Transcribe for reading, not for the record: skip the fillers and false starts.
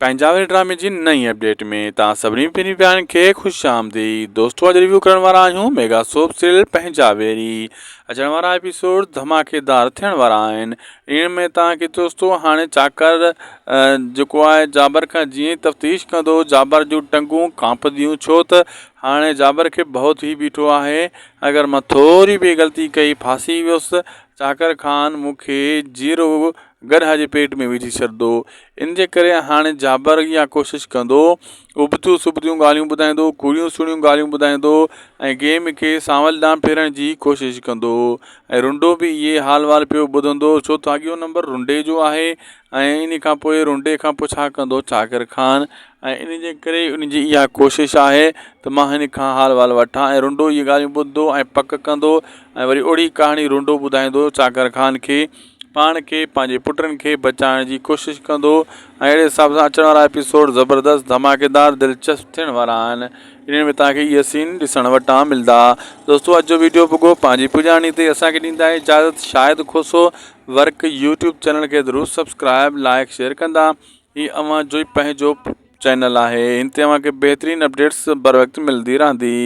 پنهنجا واري ڊرامي جي نئين اپڊيٽ ۾ توهان سڀني پرين پيارن کي خوش آمديد دوستو اڄ ريويو ڪرڻ وارا آهيون ميگا سوپ سيريل پنهنجا ويري اچڻ وارا ايپيسوڊ ڌماڪيدار ٿيڻ وارا آهن ان ۾ توهان کي دوستو هاڻي چاڪر جيڪو آهي جابر کان جيئن تفتيش ڪندو جابر جون ٽنگون ڪانپنديون ڇو ته هاڻي جابر کي ڀؤ ٿي بيٺو آهي اگر مان ٿوري به غلطي ڪئي ڦاسي ويس چاڪر خان مون کي جيئرو گڏهه جي پيٽ ۾ وجهي ڇڏندو. ان جي ڪري هاڻي جابر اها ڪوشش ڪندو، ابتيون سبتيون ڳالهيون ٻڌائيندو، ڪوڙيون سوڙيون ڳالهيون ٻڌائيندو ۽ گيم کي سانول ڏانهن ڦيرڻ جي ڪوشش ڪندو ۽ رنڊو به اهي حال وال پيو ٻڌندو ڇو ته اڳيون نمبر رنڊي جو آهي ۽ ان کان پوء رنڊي کان پڇا ڪندو چاڪر خان ۽ ان جي ڪري ان جي اها ڪوشش آهي ته مان هن کان حال وال وٺان ۽ رنڊو اهي ڳالهيون ٻڌندو ۽ پڪ ڪندو ۽ وري اهڙي ڪهاڻي رنڊو ٻڌائيندو چاڪر خان کي پاڻ کي پنهنجي پٽن کي بچائڻ جي ڪوشش ڪندو ۽ اهڙي حساب سان اچڻ وارا ايپيسوڊ زبردست ڌماڪيدار دلچسپ ٿيڻ وارا آهن انهن ۾ توهان کي اهي سين ڏسڻ وٽان ملدا دوستو اڄ جو ويڊيو پڳو پنهنجي پڄاڻي تي اسان کي ڏيندا اجازت Shahid Khoso work YouTube channel کي ضرور سبسڪرائب لائڪ شيئر ڪندا هي اوهان جو ئي پنهنجو چينل آهي هن تي اوهان کي بهترين اپڊيٽس بروقت ملدي رهندي.